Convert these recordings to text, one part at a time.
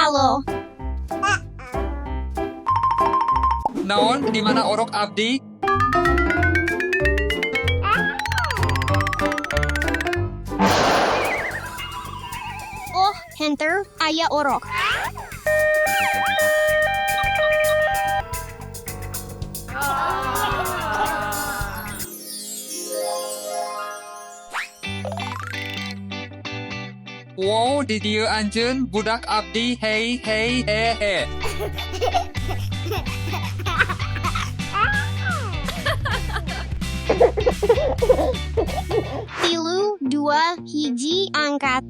Halo. Naon, di mana orok abdi? Oh, henteu, aya orok. Wow, di dieu anjeun budak abdi hey hey he he. 3, 2, 1, angkat.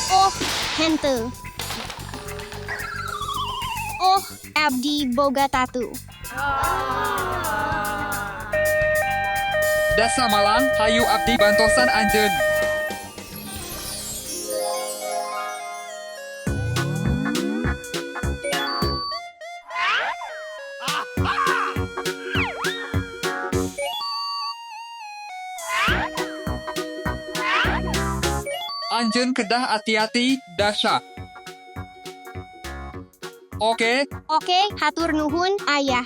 Oh, henteu. Oh, abdi boga tatu. Dasa malang, hayu abdi bantosan anjeun. Anjeun kedah hati-hati, Dasha. Oke, Oke, hatur nuhun, ayah.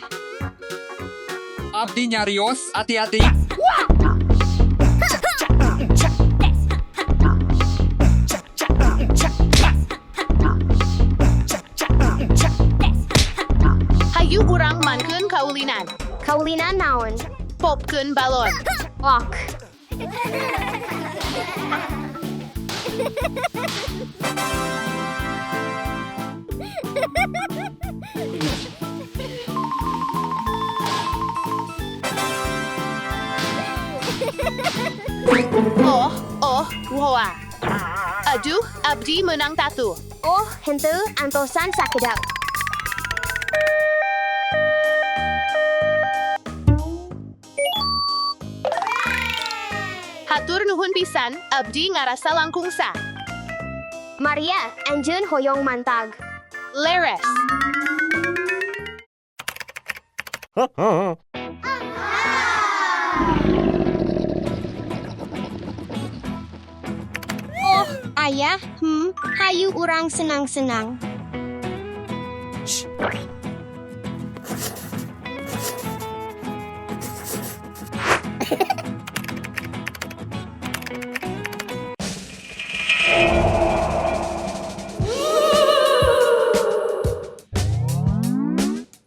Abdi nyarios, hati-hati. Hayu urang mankeun kaulinan. Kaulinan naon? Popkeun balon. Ok. Oh, oh, hoa. Aduh, abdi menang tatu. Oh, henteu antosan sakedap. Hatur nuhun pisan, abdi ngarasa langkung sa. Maria, anjeun hoyong mantag. Leres. Oh, ayah, hayu urang senang-senang.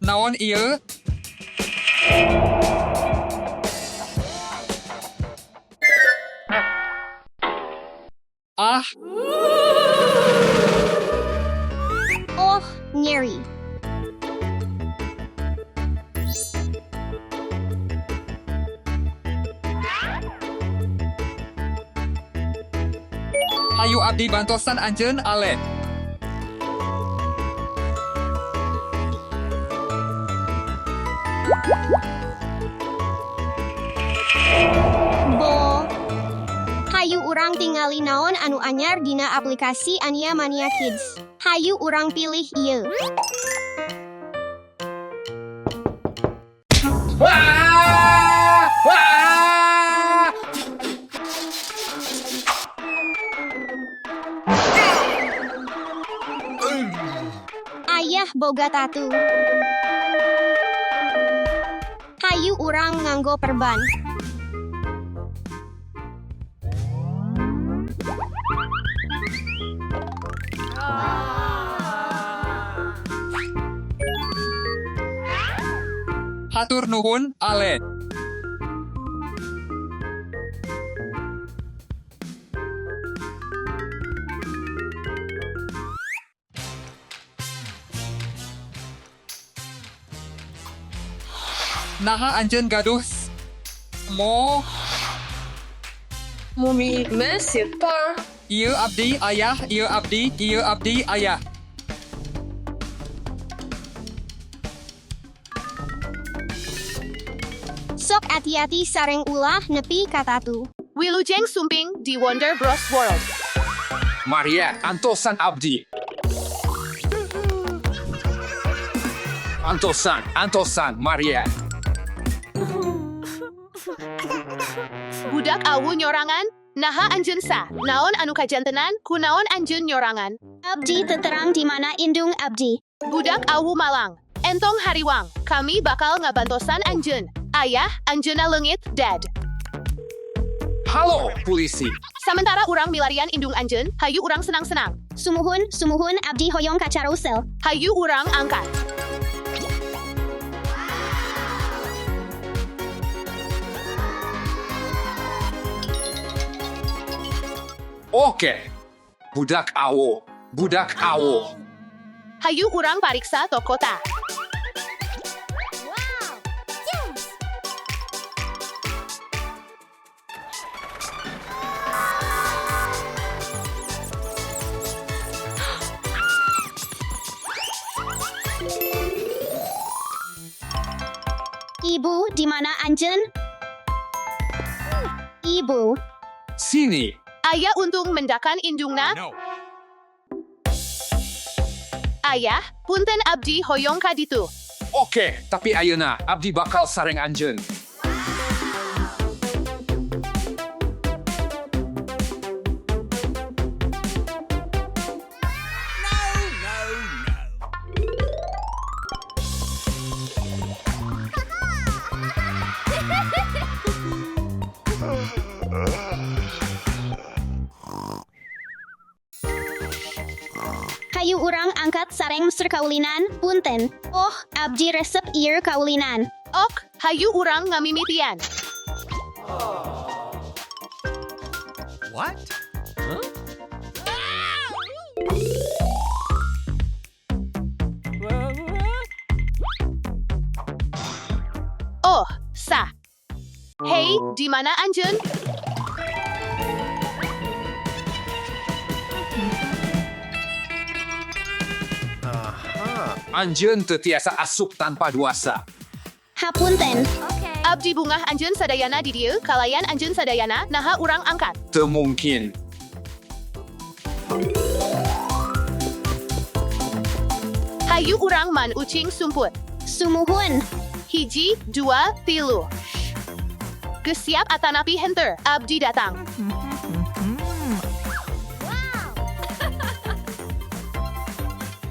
Naon ieu? Ah, Oh, nyeri. Hayu abdi bantosan anjeun ale. Bo. Hayu urang tingali naon anu anyar dina aplikasi Ania Mania Kids. Hayu urang pilih ieu. Wah! Wah! Ayah boga tatu. Hayu urang nganggo perban. Hatur nuhun, ale. Naha anjeun gaduh mo Mumi, Monsieur Pa. Ieu abdi ayah, ieu abdi, ieu abdi ayah. Sok hati-hati sareng ulah nepi ka tatu. Wilujeng Sumping di Wonder Bros World. Maria, antosan abdi. Antosan, Antosan, Maria. Budak awu nyorangan, naha anjeun sa, naon anu kajantenan, kunaon anjeun nyorangan. Abdi teu terang di mana indung abdi. Budak awu malang, entong hariwang, kami bakal ngabantosan anjeun. Ayah, anjeunna leungit, dad. Halo, polisi. Sementara urang milarian indung anjeun, hayu urang senang-senang. Sumuhun, sumuhun abdi hoyong ka carousel. Hayu urang angkat. Oke. Budak awo, budak awo. Hayu urang pariksa toko ta. Ibu, di mana anjeun? Ibu, Sini. Ayah untung mendakan indungna. Ayah, punten abdi hoyong ka ditu. Oke, tapi ayeuna abdi bakal sareng anjeun. Hayu urang angkat sareng Mr. Kaulinan, punten. Oh, abdi resep ieu kaulinan. Ok, hayu urang ngamimitian. What? Oh, sah. Hei, di mana anjeun? Anjeun teu tiasa asup tanpa duasa. Hapunten. Abdi bungah anjeun sadayana di dieu, kalayan anjeun sadayana, naha urang angkat. Teu mungkin. Hayu urang man ucing sumput. Sumuhun. Hiji, dua, tilu. Geus siap atanapi henteu, abdi datang.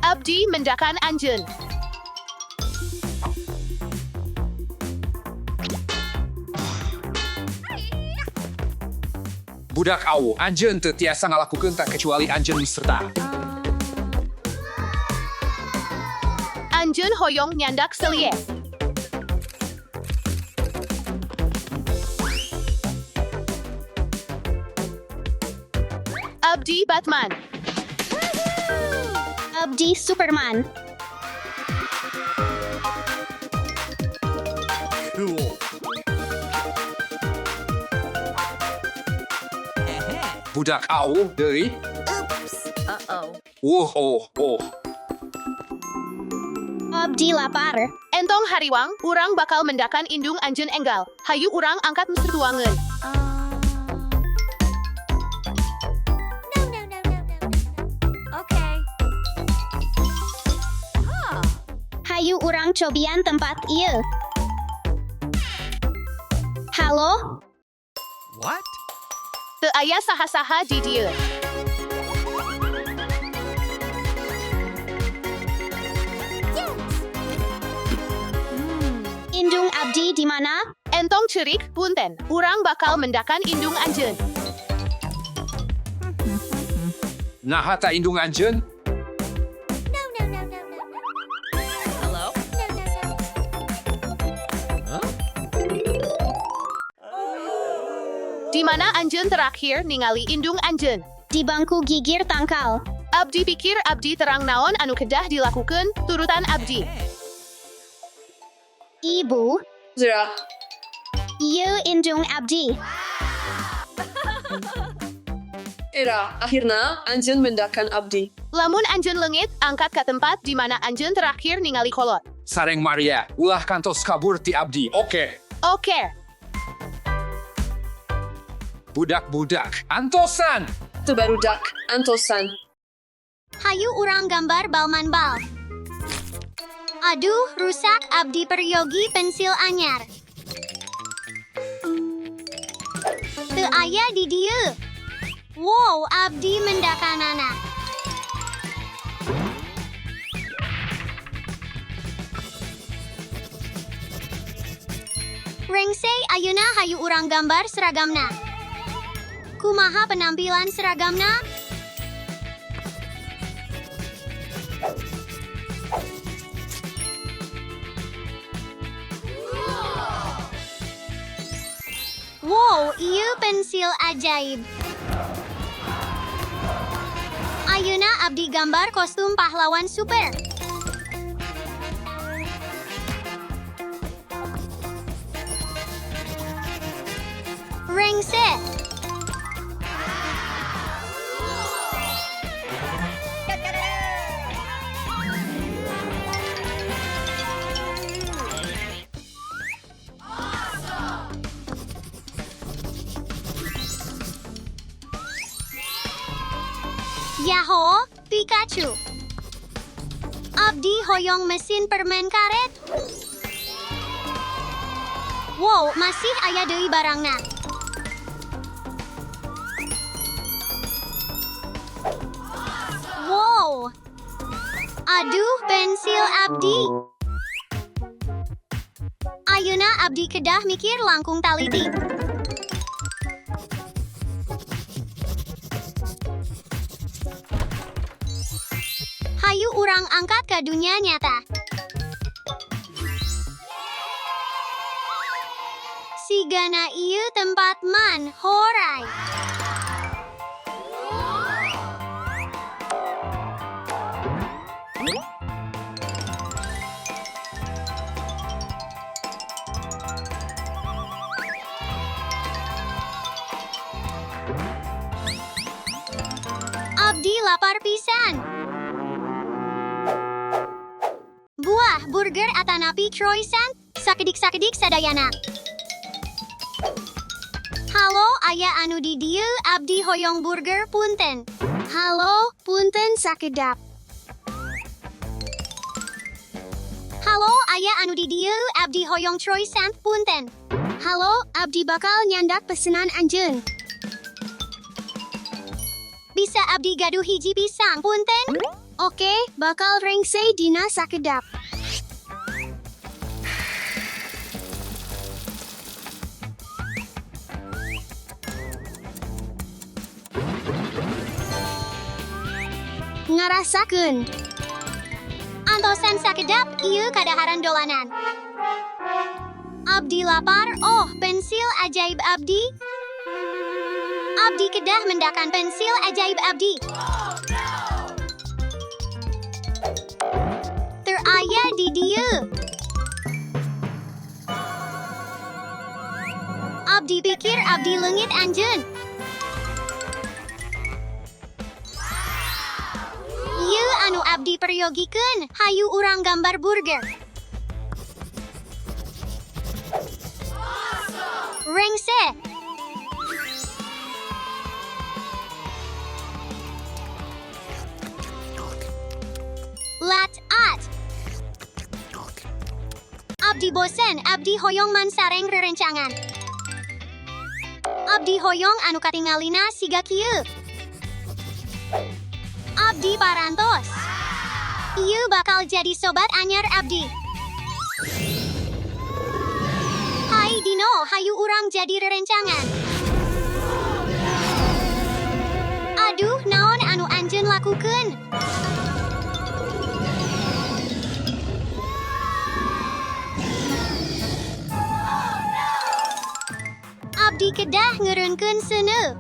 Abdi mendakan anjeun. Budak awo, anjeun teu tiasa ngalakukeun tak kecuali anjeun serta. Anjeun hoyong nyandak selie. Abdi Batman. Abdi Superman. Cool. Budak awo deui. Uh-oh. Oh, oh, oh. Abdi lapar. Entong hariwang, urang bakal mendakan indung anjeun enggal. Hayu urang angkat mesir tuangeun. No, no, no, no, no, no. Okay. Hayu urang cobian tempat ieu. Halo? What? Teu aya saha-saha di dieu. Indung abdi di mana? Entong cerik, punten. Urang bakal mendakan indung anjeun. Naha ta indung anjeun? No, no, no, no, no, no. Hello? No, no, no. Di mana anjeun terakhir ningali indung anjeun. Di bangku gigir tangkal. Abdi pikir abdi terang naon anu kedah dilakukan, turutan abdi. Ibu, Zira. ieu indung abdi. Era, akhirnya anjeun mendakan abdi. Lamun anjeun leungit, angkat ke tempat di mana anjeun terakhir ningali kolot. Sareng Maria, ulah kantos kabur ti abdi. Oke. Oke, Budak-budak, antosan. Teu barudak, antosan. Hayu urang gambar balman bal. Aduh, rusak abdi peryogi pensil anyar. Teu aya di dieu. Wow, abdi mendakanana. Rengse ayeuna hayu urang gambar seragamna. Kumaha penampilan seragamna? Wow, ieu pensil ajaib. Ayeuna abdi gambar kostum pahlawan super. Rengse. Yahoo, Pikachu. Abdi hoyong mesin permen karet. Wow, masih aya deui barangna. Wow. Aduh, pensil abdi. Ayeuna abdi kedah mikir langkung taliti. Hayu urang angkat ke dunia nyata. Sigana ieu tempat man horai. Abdi lapar pisan. Buah, burger atanapi croissant, sakedik-sakedik sadayana. Halo, aya anu di dieu, abdi hoyong burger punten. Halo, punten sakedap. Halo, aya anu di dieu, abdi hoyong croissant punten. Halo, abdi bakal nyandak pesenan anjeun. Bisa abdi gaduh hiji pisang punten? Oke, bakal rengse dina sakedap. Ngarasakeun. Antosan sakedap, ieu kadaharan dolanan. Abdi lapar, oh pensil ajaib abdi. Abdi kedah mendakan pensil ajaib abdi. Teu aya di dieu. Abdi pikir abdi leungit anjeun. Ieu anu abdi peryogikeun, hayu urang gambar burger. Rengse. Lat at. Abdi bosen, abdi hoyong man sareng rerencangan. Abdi hoyong anu katingalina siga kieu. Abdi parantos. Ieu bakal jadi sobat anyar abdi. Hai Dino, hayu urang jadi rerencangan. Aduh, naon anu anjeun lakukeun? Abdi kedah ngeureunkeun seuneu.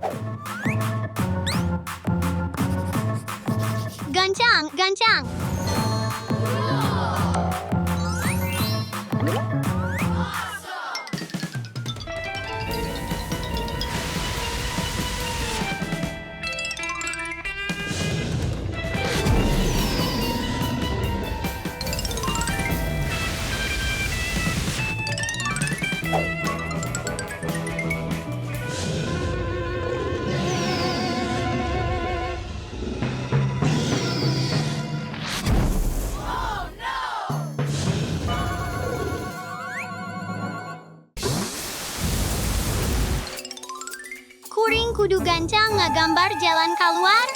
Gancang, gancang. Kuring kudu gancang ngagambar jalan keluar.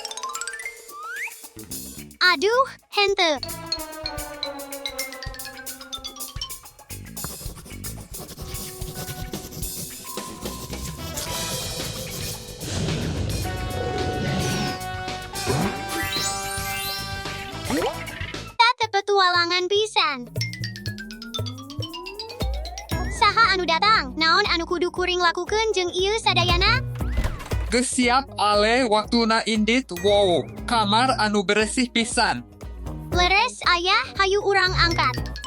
Aduh, henteu. Teu petualangan pisan. Saha anu datang? Naon anu kudu kuring lakukeun jeung ieu sadayana? Geus siap Ale waktuna indit wow. Kamar anu beresih pisan. Leres ayah, hayu urang angkat.